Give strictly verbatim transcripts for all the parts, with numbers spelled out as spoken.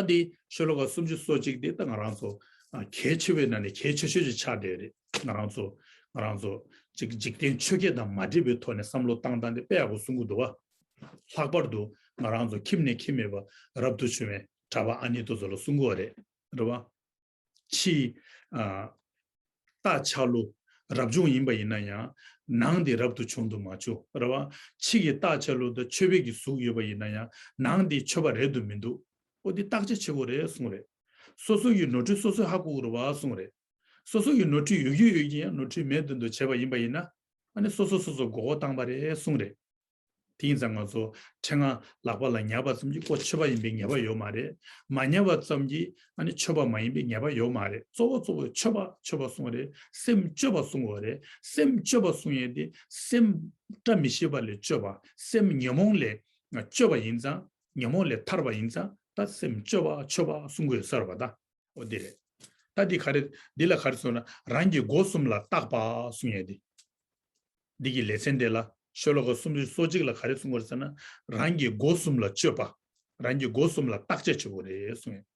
ད་འདི་ཤོ་ལོ་ཀ་སུམ་ཅུ་སོ་གཅིག་འདི་ད་ང་རང་ཚོ་ཨ་གལ་ཆེ་བའི་ནང་ནས་གལ་ཆེ་ཤོས་ཅིག་ཆགས་བསྡད་རེད། ང་རང་ཚོ་ང་རང་ཚོ་ཅིག་འཇིག་རྟེན་ཆོས་བརྒྱད་དང་མ་འདྲེས་པའི་ཐོག་ནས་བསམ་བློ་བཏང་སྟངས་དེ་དཔེ་ཡག་པོ་གསུང་གི་འདུག་བ། ལྷག་པར་དུ་ང་རང་ཚོ་ཁྱིམ་ནས་ཁྱིམ་མེད་པ་རབ་ཏུ་བྱུང་བའི་གྲྭ་པ་ཨ་ནེ་དེ་ཚོ་ལ་གསུང་གི་ཡོད་རེད། རེད་བ། ཕྱི་ཨ་རྟགས་ཆ་ལུགས་རབ་བྱུང་ཡིན་པ་ཡིན་ན་ཡང་ནང་དེ་རབ་ཏུ་བྱུང་དུ་མ་བྱུང་། རེད་བ། ཕྱི་གི་རྟགས་ཆ་ལུགས་དང་མཆོད་པའི་གི་གཟུགས་ཡོད་པ་ཡིན་ན་ཡང་ནང་དེ་མཆོད་པ་རེད་དུ་མི་འདུག། འོ་འདི་བརྟག་དཔྱད་བྱེད་དགོས་རེད་གསུངས་རེད། སོ་སོ་ཡི་ནོར་འཁྲུལ་སོ་སོས་ཧ་གོ་དགོས་རེད་བ་གསུངས་རེད། སོ་སོ་ཡི་ནོར་འཁྲུལ་ཡོད་རྒྱུ་ཡོད་རྒྱུ་ཡང་ནོར་འཁྲུལ་མེད་དོན་དུ་བྱས་པ་ཡིན་པ་ཡིན་ན་ཨ་ནི་སོ་སོ་སོ་སོ་མགོ་སྐོར་བཏང་པ་རེད་གསུངས་རེད། དེ་ཡིན་ཙང་ང་ཚོ་ཕྲེང་བ་ལག་པ་ལ་ཉར་བ་ཙམ་གྱིས་ཁོ་མཆོད་པ་ཡིན་པའི་ངེས་པ་ཡོད་མ་རེད། མ་ཉར་བ་ཙམ་གྱིས་ཨ་ནི་མཆོད་པ་མ་ཡིན་པའི་ངེས་པ་ཡོད་མ་རེད། གཙོ་བོ་གཙོ་བོ་མཆོད་པ་མཆོད་པ་གསུང་བ་རེད། སེམས་སྐྱོ་བ་གསུང་བ་རེད། སེམས་སྐྱོ་བ་གསུང་ཡས་དེ་སེམས་བཀྲ་མི་ཤིས་པ་ལས་སྐྱོ་བ། སེམས་ཉོན་མོངས་ལས་སྐྱོ་བ་ཡིན་ཙང་ཉོན་མོངས་ལས་ཐར་བ་ཡིན་ཙང་ད་སེམས་སྐྱོ་བ་མཆོད་པ་གསུང་དགོས་ས་རེད་པ་ད། འོ་འདི་རེད། ད་འདི་ག་རེ་འདི་ལ་ག་རེ་ཟེར་ན་རང་གི་སྒོ་གསུམ་ལ་བརྟག་པ་གསུང་ཡས་དེ། འདི་གི་ལེ་ཚན་དེ་ལ་ཤོ་ལོ་ཀ་སུམ་ཅུ་སོ་གཅིག་ལ་ག་རེ་གསུང་གི་རེད་ཟེར་ན། རང་གི་སྒོ་གསུམ་ལ་དཔྱོད་པ། རང་གི་སྒོ་གསུམ་ལ་བརྟག་དཔྱད་བྱེད་དགོས་རེད་གསུང་ཡས།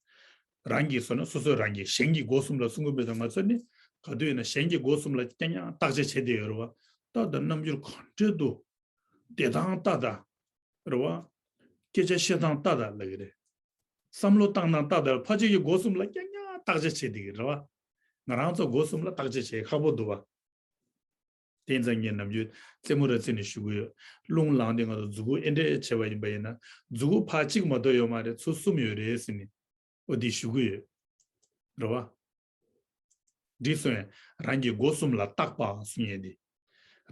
རང་གི་ཟེར་ན་སོ་སོའི་རང་གི་གཞན་གྱི་སྒོ་གསུམ་ལ་གསུང་གི་མེད་དང་ང་ཚོ་ནི་ག་དུས་ཡིན་ན་གཞན་གྱི་སྒོ་གསུམ་ལ་རྐྱང་རྐྱང་བརྟག་དཔྱད་བྱེད་བསྡད་ཡོད་རེད་བ། ད་ད་རྣམ་འགྱུར་གང་འདྲ་འདུག་བསྡད་སྟངས་ལྟ་ད། རེད་བ། སྐད་ཆ་བཤད་སྟངས་ལྟ་ད་ལབ་ཀྱི་རེད། བསམ་བློ་བཏང་སྟངས་ལྟ་ད་ཕལ་ཆེར་གྱི་སྒོ་གསུམ་ལ་རྐྱང་རྐྱང་བརྟག་དཔྱད་བྱེད་བསྡད་ཀྱི་རེད་བ། ང་རང་ཚོ་སྒོ་གསུམ་ལ་བརྟག་དཔྱད་བྱེད་ཁག་པོ་འདུག་བ། དེ་ཙང་ངས་ནམ་རྒྱུན་རྩེད་མོ་ར་རྩེ་ནས་ཞུ་གི་ཡོད། རླུང་ལངས་ཏེ་ང་ཚོ་མཛུ་གུ་ཨེ་འདྲས་བྱས་པ་ཡིན་པ་ཡིན་ན་མཛུ་གུ་ཕར་གཅིག་མ་གཏོགས་ཡོད་མ་རེད། ཚུར་གསུམ་ཡོད་རེད་ཟེར་ནས། འོ་འདི་ཞུ་གི་ཡོད། རེད་བ། འདི་སོང་ཡང་རང་གི་སྒོ་གསུམ་ལ་བརྟག་པ་གསུང་ཡས་དེ།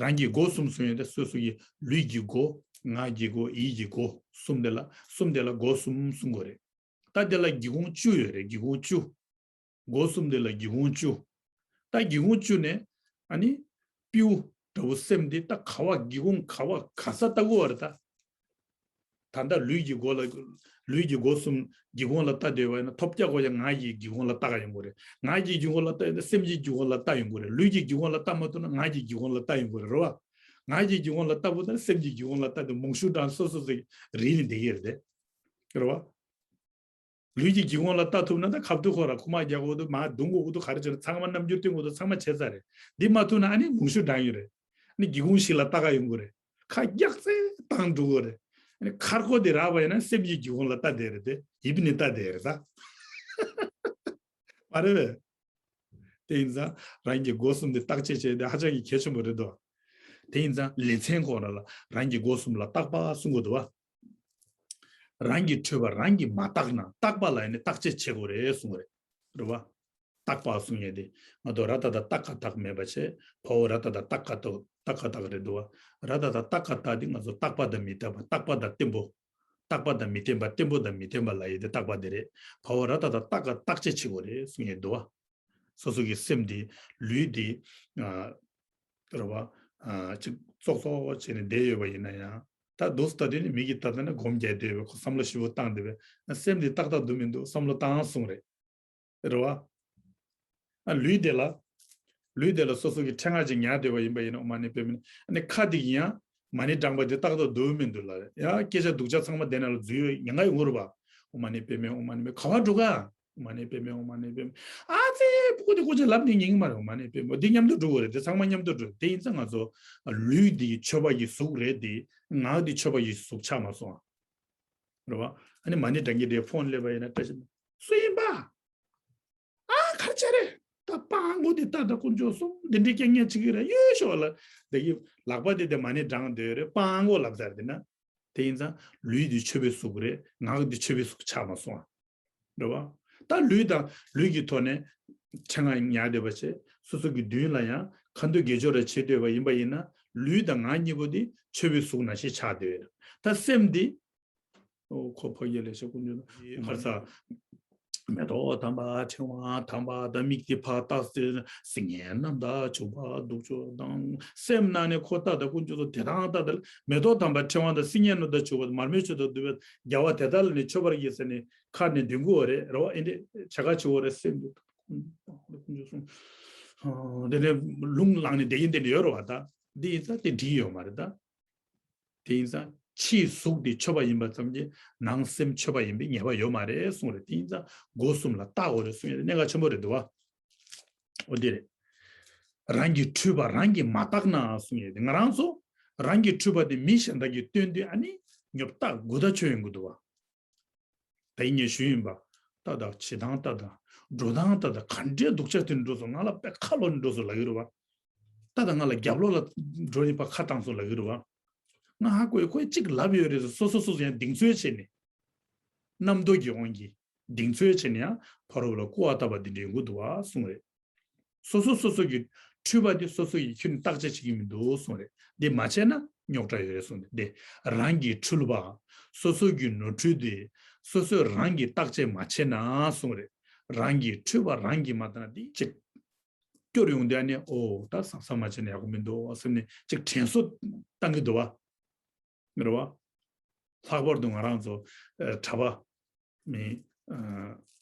རང་གི་སྒོ་གསུམ་གསུང་ཡས་དེ་སོ་སོ་ཡི་ལུས་ཀྱི་སྒོ། ངག་གི་སྒོ། ཡིད་ཀྱི་སྒོ་གསུམ་དེ་ལ་གསུམ་དེ་ལ་སྒོ་གསུམ་གསུང་དགོས་རེད། ད་དེ་ལ་སྒེའུ་ཁུང་བཅུ་ཡོད་རེད། སྒེའུ་ཁུང་བཅུ། སྒོ་གསུམ་དེ་ལ་སྒེའུ་ཁུང་བཅུ། ད་སྒེའུ་ཁུང་བཅུ་ནས་ཨ་ནི་སྤྲེའུ་འདྲ་བོ་སེམས་དེ་ད་ག་བ་སྒེའུ་ཁུང་ག་བ་ག་ས་ལྟ་དགོས་བ་རེད་ད། ད་ལྟ་ལུས་ཀྱི་སྒོ་ལ་ལུས་ཀྱི་སྒོ་གསུམ་སྒེའུ་ཁུང་ལ་ལྟ་བསྡད་པ་ཡིན་ན་ཐོབ་རྒྱག་གོ་ཡ་ངག་གི་སྒེའུ་ཁུང་ལ་ལྟ་ག་ཡོང་གི་རེད། ངག་གི་སྒེའུ་ཁུང་ལ་ལྟ་ཡོང་ན་སེམས་ཀྱི་སྒེའུ་ཁུང་ལ་ལྟ་ཡོང་གི་རེད། ལུས་ཀྱི་སྒེའུ་ཁུང་ལ་ལྟ་མ་ཐུབ་ན་ངག་གི་སྒེའུ་ཁུང་ལ་ལྟ་ཡོང་གི་རེད། རེད་བ། ངག་གི་སྒེའུ་ཁུང་ལ་ལྟ་བུ་ན་སེམས་ཀྱི་སྒེའུ་ཁུང་ལ་ལྟ་དེ་མང་ཤོས་གྲངས་སོ་སོ་ཟིག་རིལ་ནས་བསྡད་ཀྱི་རེད་དེ། རེད་བ། ལུས་ཀྱི་སྒེའུ་ཁུང་ལ་ལྟ་ཐུབ་ན་ད་ཁ་ཐུག་ཁོ་ར་ཁུག་མ་རྒྱག་དགོས་འདུག་མར་རྡུང་དགོས་འདུག་ག་རེ་བྱས་ན་ཚང་མ་རྣམ་འགྱུར་སྟོན་དགོས་འདུག་ཚང་མ་བྱས་ཚར་རེད། འདི་མ་ཐུབ་ན་ཨ་ནི་མང་ཤོས་གྲངས་ཡོད་རེད། ཨ་ནི་སྒེའུ་ཁུང་ཞིག་ལ་ལྟ་ག་ཡོང་གི་རེད། ཁ་རྒྱག་ཚེ་བཏང་འགྲོ་གི་རེད། ཨ་ནི་ཁ་རྐོ་དེ་རག་པ་ཡིན་ན་སེམས་ཀྱི་སྒེའུ་ཁུང་ལ་ལྟ་བསྡད་རེད་དེ་ཡིབ་ནས་ལྟ་བསྡད་རེད་ད། མ་རེད་པས། དེ་ཡིན་ཙང་རང་གི་སྒོ་གསུམ་དེ་བརྟག་དཔྱད་བྱས་ཏེ་ཧ་ཅང་གི་གལ་ཆེན་པོ་རེད་དོ། དེ་ཡིན་ཙང་ལེ་ཚན་ཁོ་རང་ལ་རང་གི་སྒོ་གསུམ་ལ་བརྟག་པ་གསུང་དགོས་འདུག་བ། རང་གི་འཕྲོད་པ་རང་གིས་མ་བརྟགས་ན་བརྟག་པ་ལ་ཡང་ནི་བརྟག་དཔྱད་བྱེད་དགོས་རེད་གསུང་གི་རེད། རེད་བ། བརྟག་པ་གསུང་ཡས་དེ་ང་ཚོ་ར་ཏ་ཏ་ཏ་ཀ་བཏགས་མེད་པ་བྱས་བ་འོ་ར་ཏ་ཏ་ཏ་ཀ་ཏོ་ཏ་ཀ་བཏགས་རེད་འདུག་བ། ར་ཏ་ཏ་ཏ་ཀ་བཏགས་དེ་ང་ཚོ་བརྟག་པ་དང་མི་བརྟག་པ་བརྟག་པ་དང་བརྟན་པོ། བརྟག་པ་དང་མི་བརྟན་པ་བརྟན་པོ་དང་མི་བརྟན་པ་ལ་ཡོད་དེ་བརྟག་པ་དེ་རེད། བ་འོ་ར་ཏ་ཏ་ཏ་ཀ་བརྟག་དཔྱད་བྱེད་དགོས་རེད་གསུང་ཡས་འདུག་བ། སོ་སོ་གི་སེམས་འདི་ལུས་འདི་ཨ་རེད་བ། ཨ་ཅིག་ཙོག་ཙོག་བྱས་ནས་བསྡད་ཡོད་པ་ཡིན་ན་ཡང་ད་འདུག་སེ་ད་དེ་ནི་མི་གིས་ད་ལྟ་ན་སྒོམ་རྒྱག་བསྡད་ཡོད་པའི་ཁོ་བསམ་བློ་ཞིབ་པོ་བཏང་བསྡད་པས་ན་སེམས་འདི་ཏག་ཏག་འདུག་མི་འདུག་བསམ་བློ་བཏང་གསུང་རེད། རེད་བ། ཨ་ལུས་དེ་ལ། ལུས་དེ་ལ་སོ་སོ་གི་ཕྲེང་བ་ཅིག་ཉར་བསྡད་པ་ཡིན་པ་ཡིན་ན་ཨོ་མ་ཎི་པདྨེ་ཨ་ནི་ཁ་དེ་གི་ཡང་མ་ཎི་བགྲངས་པ་དེ་ཏག་ཏག་འདུག་མི་འདུག་ལ་ཡ་སྐད་ཆ་སྡུག་ཅག་ཚང་མ་དེ་ན་ལ་འཛུལ་ཡོད་ཉེན་ཁ་ཡོང་གི་རེད་བ། ཨོ་མ་ཎི་པདྨེ་ཨོ་མ་ཎི་པདྨེ་ག་བ་འགྲོ་ག་ཨོ་མ་ཎི་པདྨེ་ཨོ་མ་ཎི་པདྨེ། ཨ་ཙི་ཕྲུ་གུ་དེ་ཀོ་ཅི་ལབ་ནས་ཉན་གི་མ་རེད། ཨོ་མ་ཎི་པདྨེ་འདི་མཉམ་དུ་འགྲོ་གི་རེད། དེ་ཚང་མ་མཉམ་དུ་འགྲོ་དེ་ཡིན་ཙང་ང་ཚོ་ལུས་འདི་མཆོད་པ་ཡི་གཟུགས་རེད། དེ་ངག་འདི་མཆོད་པ་ཡི་གཟུགས་ཆགས་མ་སོང་ཨ། རེད་བ། ཨ་ནི་མ་ཎི་བགྲང་གི་དེ་ཕོན་སླེབས་པ་ཡིན་ན་བཀྲ་ཤིས་སུ་ཡིན་པ། ཨ་གར་ཆ་རེད། ད་སྤང་མགོ་དེ་ད་ད་དཀོན་མཆོག་གསུམ་དེ་འདྲའི་རྐྱང་རྐྱང་བྱེད་ཀྱི་རེད་ཡོད་ཤོག་ལ། དེ་གི་ལག་པ་དེ་དེ་མ་ཎི་བགྲང་འདོད་རེད། སྤང་མགོ་ལབ་ཚར་དེ་ན། དེ་ཡིན་ཙང་ལུས་འདི་མཆོད་པའི་གཟུགས་རེད། ངག་འདི་མཆོད་པའི་གཟུགས་ཆགས་མ་སོང་ཨ། རེད་བ། ད་ལུས་དང་ལུས་ཀྱི་ཐོག་ནས་ཕྲེང་བ་ཉར་བསྡད་པ་བྱས་སོ་སོ་གི་མདུན་ལ་ཡང་ཁ་འདོན་དགེ་སྦྱོར་ར་བྱེད་འདོད་པ་ཡིན་པ་ཡིན་ན་ལུས་དང་ངག་གཉིས་པོ་འདི་མཆོད་པའི་གཟུགས་ནང་བཞིན་ཆགས་བསྡད་ཡོད། ད་སེམས་འདི། ཨོ་ཁོ་ཕ་གི་ལས་བྱེད་ཀུན་སྤྱོད་དང་ཧར་ས། མེ་ཏོག་དམ་པ་ཕྲེང་བ་དམ་པ་དང་མིག་དེ་ཕར་བལྟས་ཏེ་སིལ་སྙན་རྣམ་དག་བྱུག་པ་བདུག་སྤྱོད་དང་སེམས་ནང་ནས་ཁོ་ལྟ་དང་ཀུན་སྤྱོད་དང་དེ་དང་ལྟ་དང་མེ་ཏོག་དམ་པ་ཕྲེང་བ་དང་སིལ་སྙན་རྣམ་དག་བྱུག་པ་དང་མར་མེ་མཆོད་དང་བདུག་པ་རྒྱལ་བ་དེ་དག་ལ་ནི་མཆོད་པར་བགྱི་ཟེར་ནས་ཁ་ནས་འདོན་དགོས་པ་རེད། རེད་བ། ཨེ་འདྲས་བྱ་དགའ་བྱེད་དགོས་རེད་སེམས་དུ་ཀུན་སྤྱོད་གསུངས། དེ་ནས་རླུང་ལངས་ནས་བསྡད་ཀྱིན་བསྡད་ནས་ཡོད་རེད་བ། ད་འདི་ཡིན་ཙང་དེ་འགྲིག་ཡོད་མ་རེད་ད། དེ་ཡིན་ཙང་ ཕྱིའི་གཟུགས་དེ་མཆོད་པ་ཡིན་པ་ཙམ་གྱིས་ནང་སེམས་མཆོད་པ་ཡིན་པའི་ངེས་པ་ཡོད་མ་རེད་གསུངས་རེད། དེ་ཡིན་ཙང་སྒོ་གསུམ་ལ་བརྟག་དགོས་རེད་གསུངས་ཡོད་རེད། གནད་འགག་ཆེན་པོ་རེད་འདུག་བ། འོ་དེ་རེད། རང་གིས་འཁྲུལ་པ་རང་གིས་མ་བརྟགས་ན་གསུངས་ཡོད་དེ། ང་རང་ཚོ་རང་གིས་འཁྲུལ་པ་དེ་མི་གཞན་དག་གིས་སྟོན་དུས་ཨ་ནི་ཉོབ་ཏག་མགོ་ད་ཆོད་ཡོང་གི་འདུག་བ། ད་ཡིན་ངས་ཞུས་ཡིན་པ། ལྟ་དང་བྱེད་སྟངས་ལྟ་དང་། འགྲོ་སྟངས་ལྟ་དང་། ག་འདྲའི་སྡུག་ཅག་དེ་འགྲོ་སོང་། ང་ལ་དཔེ་ཁ་ལོ་ནས་འགྲོ་སོང་ལབ་ཀྱི་རེད་བ། ལྟ་དང་། ང་ལ་རྒྱབ་ལོགས་ལ་འགྲོ་ཡིན་པ་ཁ་བཏང་སོང་ལབ་ཀྱི་རེད་བ། ང་ཧ་གོ་ཡོད། ཁོས་གཅིག་ལབ་ཡོད་རེད་ཟེར། སོ་སོ་སོ་སོ་ཡང་གདེང་ཚོད་བྱས་ནས། རྣམ་རྟོག་གི་དབང་གིས་གདེང་ཚོད་བྱས་ནས་ཡང་ཕ་རོལ་པོ་ལ་སྐུར་བ་བཏབ་པ་འདི་འདྲའི་ཡོང་གི་འདུག་བ་གསུངས་རེད། སོ་སོ་སོ་སོ་གི་འཁྲུལ་པ་དེ་སོ་སོ་ཡིས་ཁྱོན་ནས་བརྟག་དཔྱད་བྱེད་ཀྱི་མི་འདུག་གསུངས་རེད། འདི་མ་བྱས་ན་རྙོག་དྲ་ཡོད་རེད་གསུངས་རེད། འདི་རང་གི་འཁྲུལ་པ། སོ་སོ་གི་ནོར་འཁྲུལ་དེ་སོ་སོས་རང་གིས་བརྟག་དཔྱད་མ་བྱས་ན་གསུངས་རེད། རང་གི་འཁྲུལ་པ་རང་གིས་མ་བརྟགས་ན་དེ་ཅིག་སྐྱོར་ཡོང་དུས་ཨ་ནི་ཨོ་ད་གཟབ་གཟབ་མ་བྱས་ན་ཡག་པོ་མི་འདུག་བསམ་ནས་ཅིག་དྲན་གསོ་བཏང་གི་འདུག་བ། རེད་བ། ལྷག་པར་དུ་ང་རང་ཚོ་ཨ་གྲྭ་པ་མི་ཨ་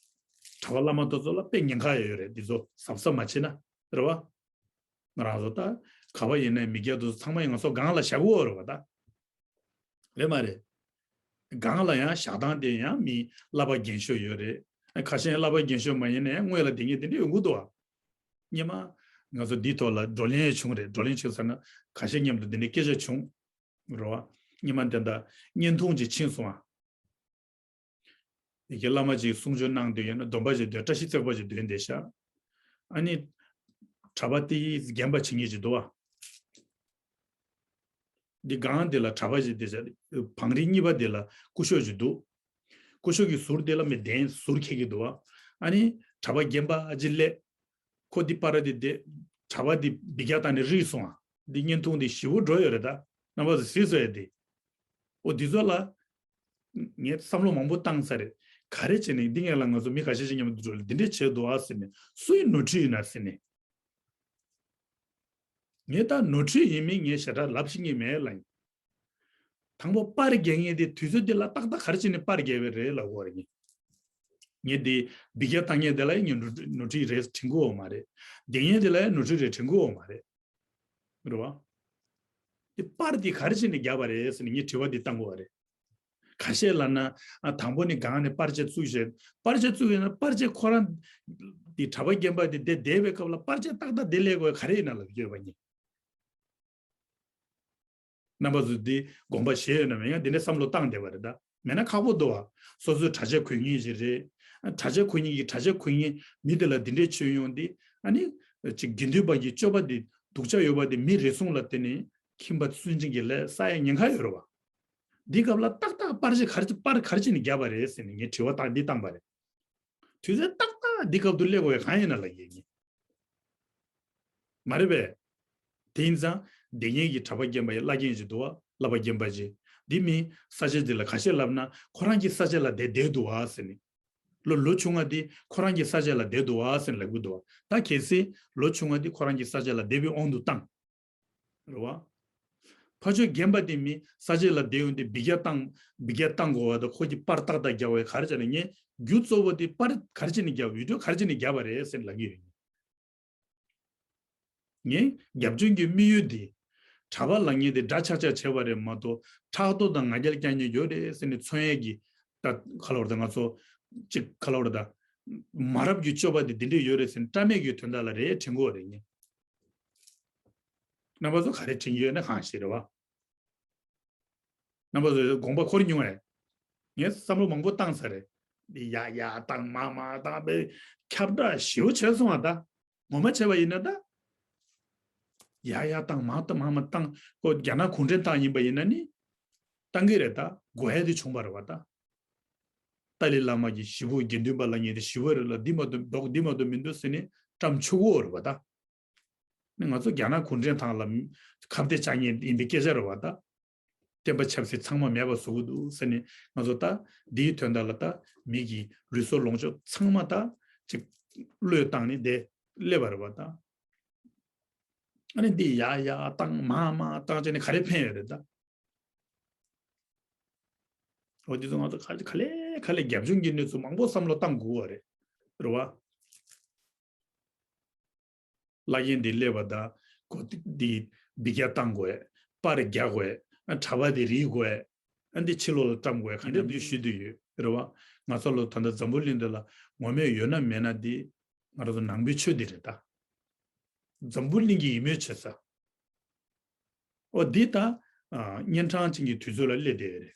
གྲྭ་པ་བླ་མ་དེ་ཚོ་ལ་དཔེ་ཉེན་ཁ་ཡོད་རེད། འདི་ཚོ་གཟབ་གཟབ་མ་བྱས་ན་རེད་བ། ང་རང་ཚོ་ད་ག་པ་ཡིན་ནའི་མི་སྐྱ་དེ་ཚོ་ཚང་མ་ཡིན་ང་ཚོ་སྒང་ལ་བཞག་གི་ཡོད་རེད་བ་ད། རེད་མ་རེད། སྒང་ལ་ཡང་བཞག་སྟངས་དེ་ཡང་མི་བསླབ་པ་རྒན་ཤོས་ཡོད་རེད། ཁ་ཤས་བསླབ་པ་རྒན་ཤོས་མ་ཡིན་ནའི་སྔོན་ལ་དེ་ངས་དེ་འདྲ་ཡོང་གི་འདུག་བ། སྔོན་མ་ང་ཚོ་འདིའི་ཐོག་ལ་བགྲོ་གླེང་བྱུང་རེད། བགྲོ་གླེང་བྱུང་ཟེར་ན་ཁ་ཤས་མཉམ་དུ་འདི་འདྲའི་སྐད་ཆ་བྱུང་། རེད་བ། སྔོན་མ་དེ་འདྲ་བརྙན་ཐུང་ཅིག་ཕྱིན་སོང་ཨ། ཡ་གི་བླ་མ་ཅིག་གསུང་ཆོས་གནང་འདོད་ཡོད་ན་སྡོམ་པ་ཅིག་འདོན། བཀྲ་ཤིས་བརྩེགས་པ་ཅིག་འདོན་བསྡད་ཤག་ཨ་ནི་གྲྭ་པ་དེས་འགན་པ་བྱེད་མཁན་ཅིག་འདུག་བ། འདི་སྒང་དེ་ལ་གྲྭ་པ་ཅིག་བསྡད་ཤག་བང་རིམ་གཉིས་པ་དེ་ལ་སྐུ་ཞབས་ཅིག་འདུག་སྐུ་ཞབས་ཀྱི་ཟུར་དེ་ལ་མི་གདན་ཟུར་འཁྱེར་གྱི་འདུག་བ། ཨ་ནི་གྲྭ་པ་རྒན་པ་ཅིག་སླེབས། ཁོ་འདི་པར་འདི་དེ་གྲྭ་པ་འདི་འབུད་རྒྱག་བཏང་ནས་རིག་སོང་ཨ། འདི་བརྙན་ཐུང་འདི་ཞེ་པོ་འགྲོ་ཡོད་རེད་ད། རྣམ་པ་ཚོ་གཟིགས་སོང་ཡ་འདི། ཨོ་འདི་ཚོ་ལ་ངས་བསམ་བློ་མང་པོ་བཏང་ས་རེད། ག་རེ་བྱས་ནས་འདི་ངས་ལ་ང་ཚོ་མི་ཁ་ཤས་ཤིག་མཉམ་དུ་འགྲོ་ལ་འདི་འདྲས་བྱས་འདུག་ཨ་ཟེར་ནས། སུ་ཡི་ནོར་འཁྲུལ་ཡིན་ན་ཟེར་ནས། ངས་ད་ནོར་འཁྲུལ་ཡིན་མིན་ངས་ཞེ་དྲག་ལབ་ཤེས་ཀྱི་མེད་ལ་ཡིན། དང་པོ་པར་རྒྱག་མཁན་དེ་དུས་ཚོད་འདི་ལ་ཏག་ཏག་ག་རེ་བྱས་ནས་པར་རྒྱག་པ་རེད་ལབ་དགོས་རེད། ངས་ངས་འདི་འབུད་རྒྱག་བཏང་མཁན་དེ་ལ་ཡང་ངས་ནོར་འཁྲུལ་ནོར་འཁྲུལ་རེད་དྲན་གྱི་ཡོད་མ་རེད། འདེད་མཁན་དེ་ལ་ཡང་ནོར་འཁྲུལ་རེད་དྲན་གྱི་ཡོད་མ་རེད། རེད་བ། འདི་པར་འདི་ག་རེ་བྱས་ནས་བརྒྱབ་པ་རེད་ཟེར་ནས་ངས་དྲི་བ་འདི་བཏང་དགོས་པ་རེད། ཁ་ཤས་ལབ་ན་ཨ་དང་པོ་ནས་སྒང་ནས་པར་ཆས་བཙུགས་བྱས། པར་ཆས་བཙུགས་ཡོད་ན་པར་ཆས་ཁོ་རང་འདི་གྲྭ་པ་རྒན་པ་འདི་བསྡད་བསྡད་པའི་སྐབས་ལ་པར་ཆས་ཏག་ཏག་འདི་སླེབས་དགོས་ག་རེ་ཡིན་ན་ལབ་ཀྱི་ཡོད་པ་ཡིན། རྣམ་པ་ཚོ་འདི་དགོངས་པ་བཞེས་ཡོད་ན་མེད་ཡང་འདི་འདྲ་བསམ་བློ་བཏང་བསྡད་པ་རེད་ད། མེད་ན་ཁག་པོ་འདུག་བ། སོ་སོའི་གྲྭ་ཆས་གོན་མཁན་ཞིག་རེད། གྲྭ་ཆས་གོན་མཁན་གྱི་གྲྭ་ཆས་གོན་མཁན་མི་དེ་ལ་འདི་འདྲའི་ཆོས་ཡོང་འདི་ཨ་ནི་ཅིག་དགེ་འདུན་པ་གི་སྤྱོད་པ་འདི་སྡུག་ཅག་ཡོད་པ་འདི་མི་རེ་ཟུང་ལ་བརྟེན་ནས་ཁྱིམ་པ་སུན་འབྱིན་གྱི་ལས་བསགས་ཡ་ཉེན་ཁ་ཡོད་རེད་བ། འདི་སྐབས་ལ་ཏག་ཏག་པར་ཆས་ག་རེ་པར་ག་རེ་བྱས་ནས་བརྒྱབ་པ་རེད་ཟེར་ནས་ངས་དྲི་བ་ཏག་འདི་བཏང་པ་རེད། དུས་ཚོད་ཏག་ཏག་འདི་སྐབས་དུ་སླེབས་དགོས་པའི་གང་ཡིན་ན་ལབ་ཀྱི་ཡིན། མ་རེད་པས། དེ་ཡིན་ཙང་འདི་ངེད་ཀྱི་གྲྭ་པ་རྒན་པ་ཡི་བླ་རྒན་ཅིག་འདུག་བ། བསླབ་པ་རྒན་པ་ཅིག་འདི་མི་ས་ཆ་འདི་ལ་ཁ་ཤས་ལབ་ན་ཁོ་རང་གི་ས་ཆ་ལ་བསྡད་བསྡད་འདུག་བ་ཟེར་ནས། ལོ་ལོ་ཆུང་བ་འདི་ཁོ་རང་གི་ས་ཆ་ལ་བསྡད་འདུག་བ་ཟེར་ནས་ལབ་གི་འདུག་བ། ད་གལ་སྲིད་ལོ་ཆུང་བ་འདི་ཁོ་རང་གི་ས་ཆ་ལ་བསྡད་པའི་དབང་དུ་བཏང་། རེད་བ། ཕ་ཆོས་རྒན་པ་དེ་མི་ས་ཆ་ལ་བསྡད་ཡོང་དུས་འབུད་རྒྱག་བཏང་འབུད་རྒྱག་བཏང་དགོས་བ་དང་ཁོ་གི་པར་ཏག་ཏག་བརྒྱབ་པ་ག་རེ་བྱས་ན་ངས་རྒྱུ་གཙོ་བོ་དེ་པར་ག་རེ་བྱས་ནས་བརྒྱབ་བི་ཌིའོ་ག་རེ་བྱས་ནས་བརྒྱབ་པ་རེད་ཟེར་ལབ་ཀྱི་ཡོད། ངས་རྒྱབ་ལྗོངས་ཀྱི་དམིགས་ཡུལ་དེ་གྲྭ་པ་ལབ་མཁན་དེ་འདྲ་ཆགས་ཆགས་བྱས་པ་རེད་མ་གཏོགས་ཕྲག་དོག་དང་ང་རྒྱལ་རྐྱང་རྐྱང་ཡོད་རེད་ཟེར་ནས་མཚོན་ཡས་ཀྱི་ད་ག་ལབ་རེད་ད་ང་ཚོ་གཅིག་ག་ལབ་རེད་ད་མ་རབས་ཀྱི་སྤྱོད་པ་དེ་འདི་འདྲས་ཡོད་རེད་ཟེར་ནས་བཀྲ་མེད་ཀྱི་དོན་དག་ལ་རེད་དྲན་གྱི་ཡོད་རེད་ངས། རྣམ་པ་ཚོ་ག་རེ་དྲན་གྱི་ཡོད་ན་གང་ཤེས་རེད་བ། རྣམ་པ་ཚོ་དགོངས་པ་འཁོར་མྱོང་ངས། ངས་བསམ་བློ་མང་པོ་བཏང་ས་རེད། འདི་ཡ་ཡ་བཏང་མ་མ་བཏང་པའི་ཁྱབ་བསྒྲགས་ཞེ་པོ་བྱས་སོང་བ་ད། ངོ་མ་བྱས་པ་ཡིན་ན་ད། ཡ་ཡ་བཏང་མ་བཏང་མ་མ་བཏང་ཁོ་རྒྱ་ནག་གུང་ཁྲན་ཏང་ཡིན་པ་ཡིན་ན་ནི། བཏང་གི་རེད་ད་དགོས་ཡ་དེ་བྱུང་བ་རེད་བ་ད། ཏཱ་ལའི་བླ་མ་གི་ཞེ་པོ་དགེ་འདུན་པ་ལ་ངས་དེ་ཞེ་པོ་རེད་ལ་འདི་མ་གཏོགས་འདི་མ་གཏོགས་མི་འདུག་ཟེར་ནས་བཀྲམ་ཆུ་བོ་རེད་བ་ད། ནི་ང་ཚོ་རྒྱ་ནག་གུང་ཁྲན་ཏང་ལ་ཁ་གཏད་བཅག་མཁན་ཡིན་པའི་སྐད་ཆ་རེད་བ་ད། བསྟན་པ་ཆབ་སྲིད་ཚང་མ་མེད་པ་བཟོ་གི་འདུག་ཟེར་ནས་ང་ཚོ་ད་འདིའི་དོན་དག་ལ་ད་མི་གི་ལུས་སྲོག་ལོངས་སྤྱོད་ཚང་མ་ད་ཅིག་བློས་བཏང་ནས་བསྡད་སླེབས་པ་རེད་བ་ད། ཨ་ནི་འདི་ཡ་ཡ་བཏང་མ་མ་བཏང་བྱས་ནས་ག་རེ་ཕན་ཡོད་རེད་ད། འོ་འདི་ཚོ་ང་ཚོ་ག་ག་ལེ་ག་ལེ་རྒྱབ་ལྗོངས་ཀྱི་གནས་ཚུལ་མང་པོ་བསམ་བློ་བཏང་དགོས་པ་རེད། རེད་བ། བླ་རྒན་འདི་སླེབས་པ་དང་གོ་འདི་འབུད་རྒྱག་བཏང་དགོས། པར་རྒྱག་དགོས། གྲྭ་པ་འདི་རིག་དགོས། ཨ་འདི་ཕྱི་ལོགས་ལ་བཀྲམ་དགོས་ཡ་ག་ནམ་རྒྱུན་ཞུས་དུ་ཡོད་རེད་བ། ང་ཚོ་ལོ་ད་ལྟ་འཛམ་བུ་གླིང་འདི་ལ་ངོ་མས་ཡོད་ན་མེད་ན་འདི་ང་རང་ཚོ་ནང་པའི་ཆོས་འདི་རེད་ད། འཛམ་བུ་གླིང་གི་ཡིད་སྨོན་བྱེད་ས། ཨོ་འདི་ད་གཉན་འཕྲང་ཅན་གྱི་དུས་ཚོད་ལ་སླེབས་བསྡད་ཡོད་རེད།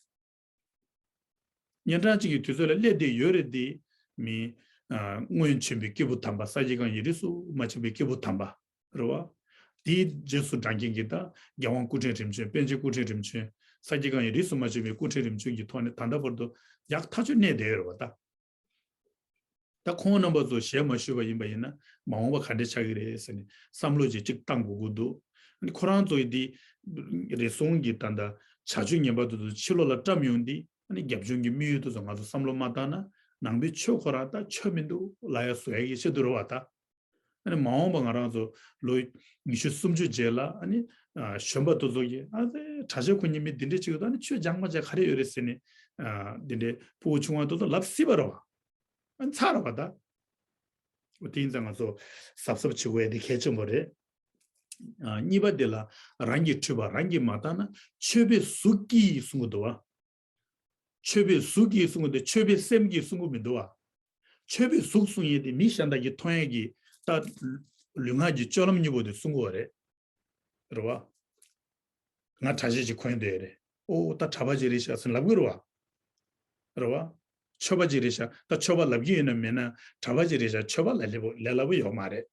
གཉན་འཕྲང་ཅན་གྱི་དུས་ཚོད་ལ་སླེབས་བསྡད་ཡོད་རེད་དེ། མི་སྔོན་བྱོན་པའི་སྐྱེས་བུ་དམ་པ་ས་སྐྱ་གང་ཡིན་རིས་སུ་མ་ཆད་པའི་སྐྱེས་བུ་དམ་པ་རེད་བ། དེའི་རྗེས་སུ་འབྲང་མཁན་གྱི་ད་རྒྱལ་དབང་སྐུ་ཕྲེང་རིམ་བྱོན་པཎ་ཆེན་སྐུ་ཕྲེང་རིམ་བྱོན་ས་སྐྱ་གང་ཡིན་རིས་སུ་མ་ཆད་པའི་སྐུ་ཕྲེང་རིམ་བྱོན་གྱི་ཐོག་ནས་ད་ལྟ་བར་དུ་ཡག་ཐག་ཆོད་གནས་བསྡད་ཡོད་རེད་བ་ད། ད་ཁོང་རྣམ་པ་ཚོ་ཞལ་མ་བཞུས་པ་ཡིན་པ་ཡིན་ན་མ་འོངས་པ་ག་འདྲ་ཆགས་ཀྱི་རེད་ཟེར་ནས་བསམ་བློ་ཅིག་ཅིག་བཏང་དགོས་ཀྱི་འདུག་ཨ་ནི་ཁོ་རང་ཚོ་ཡི་འདི་རེ་ཟུང་གི་ད་ལྟ་བྱ་སྤྱོད་ངན་པ་དེ་ཚོ་ཕྱི་ལོགས་ལ་བཀྲམ་ཡོང་དུས་ཨ་ནི་རྒྱབ་ལྗོངས་ཀྱི་དམིགས་ཡུལ་དེ་ཚོ་ང་ཚོ་བསམ་བློ་མ་བཏང་ན་ནང་པའི་ཆོས་ཁོ་རང་ད་ཆོས་མི་འདུག་ལབ་ཡ་བཟོ་ཡ་གི་ཆེད་དུ་རེད་བ་ད། ཨ་ནི་མ་འོངས་པ་ང་རང་ཚོ་ལོ་ཉི་ཤུ་སུམ་ཅུ་རྗེས་ལ་ཨ་ནི་གཞོན་པ་དེ་ཚོ་གིས་ཨ་ཙི་གྲྭ་ཆས་ཁོ་གཉིས་མི་འདི་འདྲས་ཅིག་ཡོད་ད་ཨ་ནི་ཆོས་སྦྱང་མ་བྱས་ག་རེ་ཡོད་རེད་ཟེར་ནས་འདི་འདྲས་ཕྲུ་གུ་ཆུང་བ་དེ་ཚོ་ལབ་སྲིད་པ་རེད་བ། ཨ་ནི་ཚར་བ་ད། དེ་ཡིན་ཙང་ང་ཚོ་གཟབ་གཟབ་བྱེད་དགོས་ཡ་དེ་གལ་ཆེན་པོ་རེད། གཉིས་པ་དེ་ལ་རང་གི་འཁྲུལ་པ་རང་གིས་མ་བཏང་ན་ཆོས་པའི་གཟུགས་ཀྱིས་གསུང་གི་འདུག་བ། ཆོས་པའི་གཟུགས་ཀྱིས་གསུང་གི་འདུག་ཆོས་པའི་སེམས་ཀྱིས་གསུང་གི་མི་འདུག་བ། ཆོས་པའི་གཟུགས་གསུང་ཡས་དེ་མི་གཞན་དག་གིས་མཐོང་ཡས་ཀྱི་ད་ལུས་ངག་གི་སྤྱོད་ལམ་གཉིས་པོ་དེ་གསུང་གི་ཡོད་རེད། རེད་བ། ང་གྲྭ་ཆས་ཅིག་གོན་བསྡད་རེད། ཨོ་ད་གྲྭ་པ་ཅིག་རེད་ཤག་ཟེར་ལབ་གི་རེད་བ། རེད་བ། ཆོས་པ་ཅིག་རེད་ཤག་ད་ཆོས་པ་ལབ་ཀྱི་ཡོད་ན་མེད་ན་གྲྭ་པ་ཅིག་རེད་ཤག་ཆོས་པ་ལ་ལས་པོ་ལས་སླ་པོ་ཡོད་མ་རེད།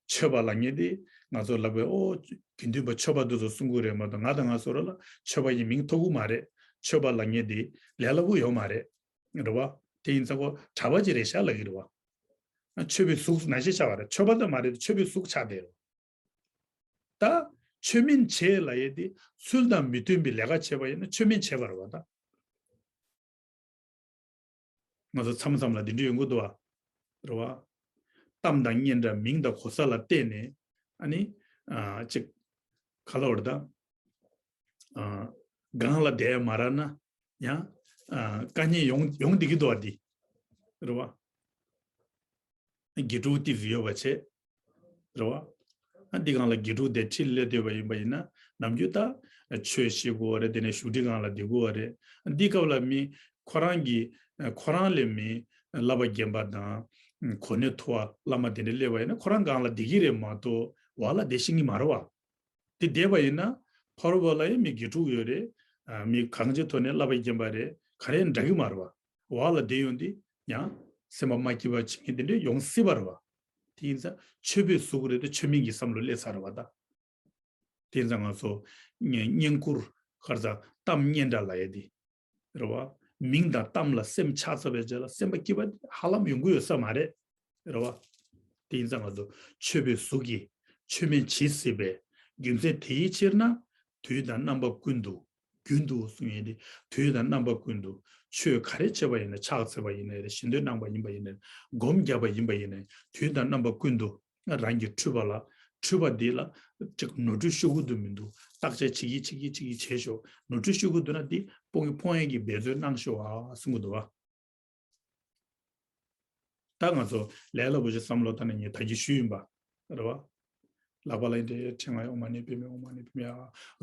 ཆོས་པ་ལབ་མཁན་དེ་ང་ཚོ་ལབ་པའི་ཨོ་དགེ་འདུན་པ་ཆོས་པ་དེ་ཚོ་གསུང་གི་རེད་མ་གཏོགས་ང་དང་ང་ཚོ་ར་ལ་ཆོས་པ་ཡི་མིང་ཐོགས་གི་མ་རེད། ཆོས་པ་ལབ་མཁན་དེ་ལས་སླ་པོ་ཡོད་མ་རེད། རེད་བ། དེ་ཡིན་ཙང་ཁོ་གྲྭ་པ་ཅིག་རེད་ཤག་ལབ་ཀྱི་རེད་བ། ཆོས་པའི་གཟུགས་ནང་བཞིན་ཆགས་པ་རེད། ཆོས་པ་ད་མ་རེད། ཆོས་པའི་གཟུགས་ཆགས་བསྡད་རེད། ད་ཆོས་མིན་བྱེད་ལབ་ཡས་དེ་ཚུལ་དང་མི་མཐུན་པའི་ལས་ཀ་བྱས་པ་ཡིན་ན་ཆོས་མིན་བྱེད་པ་རེད་བ་ད། ང་ཚོ་མཚམས་མཚམས་ལ་འདི་འདྲ་ཡོང་གི་འདུག་བ། རེད་བ། གཏམ་དང་སྙན་གྲགས་མིང་དང་གོ་ས་ལ་བལྟས་ནས་ཨ་ནི་ཨ་ཅིག་ག་ལ་བར་ད། ཨ་སྒང་ལ་བསྡད་མ་རག་ན་ཡང་ཨ་དཀའ་ངལ་ཡོང་ཡོང་བསྡད་ཀྱི་འདུག་བ་འདི། རེད་བ། དགེ་ཕྲུག་ཏིག་ཙམ་ཡོད་པ་བྱས། རེད་བ། ཨ་འདི་སྒང་ལ་དགེ་ཕྲུག་དེ་ཁྲིད་སླེབས་བསྡད་པ་ཡིན་པ་ཡིན་ན་ནམ་རྒྱུན་ད་ཆོས་བཤད་དགོས་པ་རེད། དེ་ནས་བཞུགས་ཁྲི་སྒང་ལ་བསྡད་དགོས་པ་རེད། འདི་སྐབས་ལ་མི་ཁོ་རང་གི་ཁོ་རང་ལས་མི་བསླབ་པ་རྒན་པ་དང་གོ་གནས་མཐོ་བ་བླ་མ་དེ་འདྲ་སླེབས་པ་ཡིན་ན་ཁོ་རང་སྒང་ལ་བསྡད་ཀྱི་རེད་མ་གཏོགས་འོག་ལ་བསྡད་ཤེས་ཀྱི་མ་རེད་བ། དེ་བསྡད་པ་ཡིན་ན་ཕ་རོལ་པོ་ལ་ཡང་མི་དགེ་ཕྲུག་ཡོད་རེད། ཨ་མི་གང་ཅིའི་ཐོག་ནས་བསླབ་པ་རྒན་པ་རེད། ག་རེ་འདྲ་གི་མ་རེད་བ། འོག་ལ་བསྡད་ཡོང་དུས་ཡང་སེམས་པ་མ་སྐྱིད་པ་བྱེད་མཁན་དེ་འདྲ་ཡོང་སྲིད་པ་རེད་བ། དེ་ཡིན་ཙང་ཆོས་པའི་གཟུགས་རེད་དེ་ཆོས་མིན་གྱི་བསམ་བློ་སླེབས་ཚར་བ་ད། དེ་ཡིན་ཙང་ང་ཚོ་བསྙེན་བསྙེན་བཀུར་ཁར་ཙང་གཏམ་སྙན་གྲགས་ལབ་ཡས་དེ། རེད་བ། མིང་དང་གཏམ་ལ་སེམས་ཆགས་ཚར་བའི་རྗེས་ལ་སེམས་པ་སྐྱིད་པ་ཧ་ལམ་ཡོང་གི་ཡོད་ས་མ་རེད། རེད་བ། དེ་ཡིན་ཙང་ང་ཚོ་ཆོས་པའི་གཟུགས་ཀྱིས་ཆོས་མིན་བྱེད་སྲིད་པས་རྒྱུ་མཚན་དེའི་ཕྱིར་ན་དུས་དང་རྣམ་པ་ཀུན་ཏུ་རྒྱུན་དུ་གསུང་ཡས་དེ་དུས་དང་རྣམ་པ་ཀུན་ཏུ་ཆོས་ག་རེ་བྱས་པ་ཡིན་ན་ཕྱག་འཚལ་བ་ཡིན་ན་རེད། ཞལ་འདོན་གནང་བ་ཡིན་པ་ཡིན་ན་རེད། སྒོམ་བརྒྱབ་པ་ཡིན་པ་ཡིན་ན་རེད། དུས་དང་རྣམ་པ་ཀུན་ཏུ། རང་གི་འཁྲུལ་པ་ལ་འཁྲུལ་པ་འདི་ལ་ཅིག་ནོར་འཁྲུལ་ཤོར་གི་འདུག་མི་འདུག་བརྟག་དཔྱད་བྱེད་ཀྱི་བྱེད་ཀྱི་བྱེད་ཀྱི་བྱས་ཤོག་ནོར་འཁྲུལ་ཤོར་གི་འདུག་ན་འདི་སྤོང་གི་སྤོང་ཡས་ཀྱི་འབད་རྩོལ་གནང་ཤོག་ཨ་གསུང་གི་འདུག་བ། ད་ང་ཚོ་ལས་སླ་པོ་ཞིག་བསམ་བློ་བཏང་ནས་ངས་ད་གིན་ཞུས་ཡིན་པ་རེད་བ། ལག་པ་ལ་འདྲེ་ཕྲེང་བ་ཨོཾ་མ་ཎི་པདྨེ་ཨོཾ་མ་ཎི་པདྨེ་ཨ་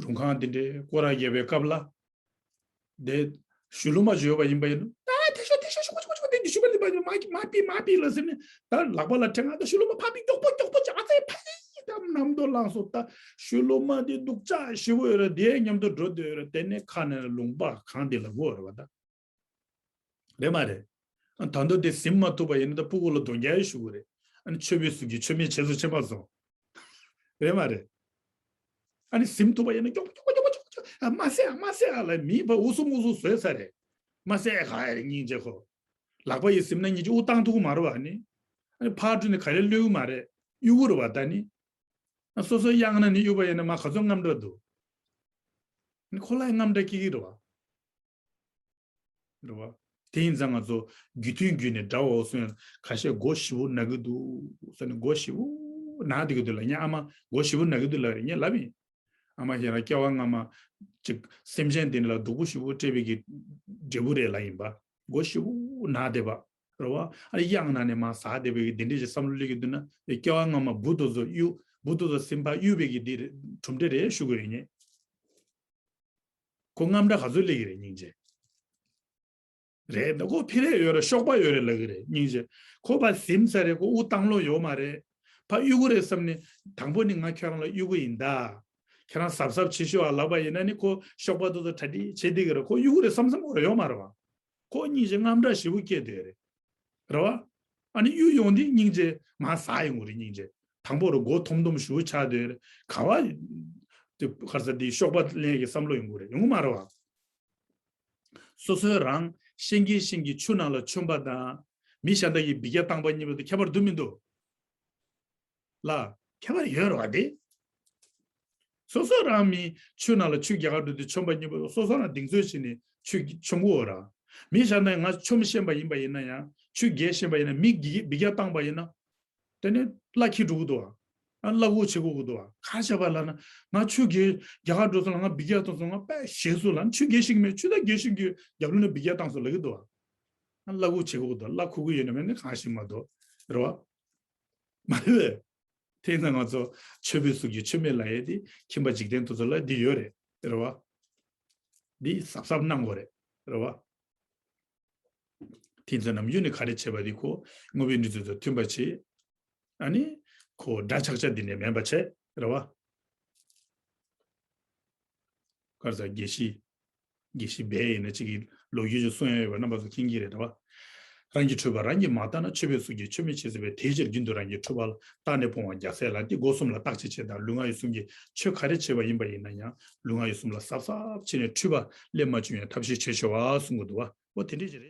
རུང་ཁང་འདི་འདྲེ་སྐོར་ར་རྒྱབ་པའི་སྐབས་ལ། དེ་ཞུ་ལུ་མ་ཞུ་ཡོད་པ་ཡིན་པ་ཡིན་ན། ད་དེ་ཤོ་དེ་ཤོ་ཤོ་ཤོ་ཤོ་དེ་འདི་ཞུ་བ་འདི་པ་མ་མ་པི་མ་པི་ལ་ཟེར་ནས་ད་ལག་པ་ལ་ཕྲེང་ང་ད་ཞུ་ལུ་མ་ཕ་པི་མགྱོགས་པོ་མགྱོགས་པོ་ཅག་ཚེ་ཕ་ཡི་ད་ནམ་དུ་ལངས་སོ། ད་ཞུ་ལུ་མ་དེ་སྡུག་ཅག་ཞི་བོ་ཡོད་ར་དེ་མཉམ་དུ་འགྲོ་དེ་ཡོད་ར་དེ་ནས་ཁ་ནས་ལུང་པ་གང་དེ་ལ་གོ་ར་བ་ད། རེད་མ་རེད། ད་དུང་དེ་ཟིན་མ་ཐུབ་པ་ཡིན་ན་ད་སྤུ་གུ་ལ་གདོང་རྒྱག་ཡ་ཞུ་གི་རེད། ཨ་ནི་ཆོས་པའི་གཟུགས་ཀྱིས་ཆོས་མིན་བྱེད་སོ་ཆེ་མ་སོང་། རེད་མ་རེད། ཨ་ནི་ཟིན་ཐུབ་པ་ཡིན་ན་མགྱོགས་པོ་མགྱོགས་པོ་མགྱོགས་པོ་མགྱོགས་པོ་མ་བསད་ཨ་མ་བསད་ཨ་ལ་མིའི་བ་འུ་སུ་མུ་སུ་བཟོས་ཚར་རེད། མ་བསད་ཨ་ག་ཡ་རེད་སྙིང་རྗེ་ཁོ། ལག་པ་ཡིས་ཟིན་ན་སྙིང་རྗེ་དབུགས་བཏང་ཐུབ་ཀྱི་མ་རེད་བ་ནི། ཨ་ནི་ཕར་འགྲོ་ནི་ག་རེ་གློད་ཀྱི་མ་རེད། གཡུག་གི་རེད་བ་ད་ནི། ཨ་སོ་སོའི་གཡང་ན་ནི་གཡུག་པ་ཡིན་ན་མ་ག་ཚོད་དངངས་སྐྲག་འདུག་ཨ་ནི་ཁོ་ལ་ཡང་དངངས་སྐྲག་སྐྱེ་གི་རེད་བ། རེད་བ། དེ་ཡིན་ཙང་ང་ཚོ་རྒྱུ་མཐུན་བརྒྱུད་ནས་འདྲ་བའོ་སོན་ཁ་ཤས་མགོ་ཞིབ་པོ་ན་གི་འདུག་ཟེར་ནས་མགོ་ཞིབ་པོ་ན་བསྡད་ཀྱི་འདུག་ལ་ཉ་ཨ་མ་མགོ་ཞིབ་པོ་ན་གི་འདུག་ལ་ཉ་ལབ་ཡིན། ཨ་མ་ཞེ་ན་སྐྱེ་བ་སྔ་མ་ཅིག་སེམས་ཅན་དེ་ལ་སྡུག་པོ་ཞིབ་པོ་སྤྲད་པའི་གི་འབྲས་བུ་རེད་ལ་ཡིན་པ་མགོ་ཞིབ་པོ་ན་བསྡད་པ་རེད་བ། ཨ་ནི་གཡང་ན་ནས་མ་ཟ་བསྡད་པའི་གི་དེ་འདྲས་ཀྱི་བསམ་བློ་སླེབས་ཀྱི་འདུག་ན་སྐྱེ་བ་སྔ་མ་བུ་དེ་ཚོ་གཡུག་བུ་དེ་ཚོ་སེམས་ཕར་གཡུག་པའི་གི་དེ་གྲུབ་འབྲས་རེད་ཞུ་དགོས་ཡིན་ཉེ། ཁོ་རྔམ་སྐྲག་ག་ཚོད་སླེབས་ཀྱི་རེད། སྙིང་རྗེ་རེད་ད། ཁོ་ཕི་རེ་ཡོད་རེད། གཤོག་པ་ཡོད་རེད་ལབ་ཀྱི་རེད། སྙིང་རྗེ་ཁོ་ཕར་ཟིམ་ཚར་རེད། ཁོ་དབུགས་བཏང་ལོང་ཡོད་མ་རེད། ཕར་གཡུག་གི་རེད་བསམ་ནས། དང་པོ་ནི་ང་ཁྱེད་རང་ལ་གཡུག་གི་ཡིན་ད། ཁྱེད་རང་གཟབ་གཟབ་བྱེད་ཤོག་ཨ་ལབ་པ་ཡིན་ན་ནི། ཁོ་གཤོག་པ་དེ་ཚོ་གྲ་སྒྲིག་བྱེད་བསྡད་ཀྱི་རེད། ཁོ་གཡུག་གི་རེད་བསམ་བསམ་ཁོ་རང་ཡོད་མ་རེད་བ། ཁོ་སྙིང་རྗེ་རྔམ་སྐྲག་ཞེ་པོ་སྐྱེས་བསྡད་རེད། རེད་བ། ཨ་ནི་གཡུག་ཡོང་དུས་སྙིང་རྗེ་མར་ཟག་ཡོང་གི་རེད། སྙིང་རྗེ་དང་པོ་རུ་མགོ་འཐོམ་འཐོམ་ཞེ་པོ་ཆགས་བསྡད་རེད། ག་བ། དེ་ག་རེ་ཟེར། དེ་གཤོག་པ་ལེན་གྱི་བསམ་བློ་ཡོང་གི་རེད། ཡོང་གི་མ་རེད་བ། སོ་སོའི་རང་ཤེས་ཀྱིན་ཤེས་ཀྱིན་ཆུ་ནང་ལ་མཆོངས་པ་དང་། མི་གཞན་དག་གིས་འབུད་རྒྱག་བཏང་པ་གཉིས་པོ་དེ་ཁྱད་པར་འདུག་མི་འདུག་ལ། ཁྱད་པར་ཡོད་རེད་བ་དེ། སོ་སོ་རང་མི་ཆུ་ནང་ལ་ཆུ་རྒྱག་ག་འགྲོ་དུས་མཆོངས་པ་གཉིས་པོ་སོ་སོ་རང་གདེང་ཚོད་བྱས་ནས་ཆུ་མཆོང་གི་ཡོད་ར། མི་གཞན་དག་ང་མཆོངས་ཤེས་པ་ཡིན་པ་ཡིན་ན་ཡང་། ཆུ་རྒྱག་ཤེས་པ་ཡིན་ན། མི་འབུད་རྒྱག་བཏང་པ་ཡིན་ན། དེ་ནས་བླ་འཁྱེར་འགྲོ་གི་འདུག་བ། ཨ། བླ་འགུག་བྱེད་དགོས་ཀྱི་འདུག་བ། ག་བྱས་པ་ལབ་ན། ང་ཆུ་རྒྱག་རྒྱག་ག་འགྲོ་སོང་ལ་ང་འབུད་རྒྱག་བཏང་སོང་། ང་དཔེ་ཞེད་སོང་ལབ། ཆུ་རྒྱག་ཤེས་ཀྱི་མེད། ཆུ་ད་རྒྱག་ཤེས་ཀྱི་རྒྱབ་ལོགས་ནས་འབུད་རྒྱག་བཏང་སོང་ལབ་ཀྱི་འདུག་བ། ཨ། བླ་འགུག་བྱེད་དགོས་ཀྱི་འདུག། བླ་འཁུར་གྱི་ཡོད་ན་མེད་ན་གང་ཤེས་མ་གཏོགས། རེད་བ། མ་རེད་པས། དེ་ཡིན་ཙང་ང་ཚོ་མཆོད་པའི་གཟུགས་ཀྱིས་མཆོད་མེ་ལ་ཡས་ཏེ། ཁྱིམ་པ་འཇིག་རྟེན་དེ་ཚོ་ལ་འདི་ཡོད་རེད། རེད་བ། འདི་གཟབ་གཟབ་གནང་དགོས་རེད། རེད་བ། དེ་ཚོ་ནམ་རྒྱུན་ནས་ག་རེ་བྱེད་པ་དེ་ཁོ་དངོས་པོའི་གནས་ཚུལ་དང་མཐུན་པ་བྱེད། ཨ་ནི་ཁོ་འདྲ་ཆགས་ཆགས་འདི་ནས་མེད་པ་བྱེད། རེད་བ། ག་རེ་ཟེར། དགེ་བཤེས། དགེ་བཤེས་སྦས་ཡིན་ན་གཅིག་གི་ལོ་རྒྱུས་ཅིག་གསུང་ཡ་ཡོད་པ་རྣམ་པ་ཚོ་མཁྱེན་གྱི་རེད། རེད་བ། རང་གི་འཁྲུལ་པ་རང་གིས་མ་བརྟགས་ན། མཆོད་པའི་གཟུགས་ཀྱིས་མཆོད་མེ་ཇི་ཙམ་འབད། དེ་ཕྱིར་རྒྱུན་དུ་རང་གི་འཁྲུལ་པ་ལ། བརྟགས་ནས་སྤོང་བ་རྒྱལ་སྲས་ལགས་ཏེ། སྒོ་གསུམ་ལ་བརྟག་དཔྱད་བྱེད་དང་། ལུས་ངག་ཡིད་གསུམ་གྱི་ཆོས་ག་རེ་བྱེད་པ་ཡིན་པ་ཡིན་ན་ཡང་། ལུས་ངག་ཡིད་གསུམ་ལ་གཟབ་གཟབ་བྱས་ནས་འཁྲུལ་པ་སླེབས་མ་བཅུག་ཡང་ཐབས་ཤེས་བྱེད་ཤོག་ཨ་གསུང་གི་འདུག་བ། འོ་དེ་འདྲས་ཅིག་རེད།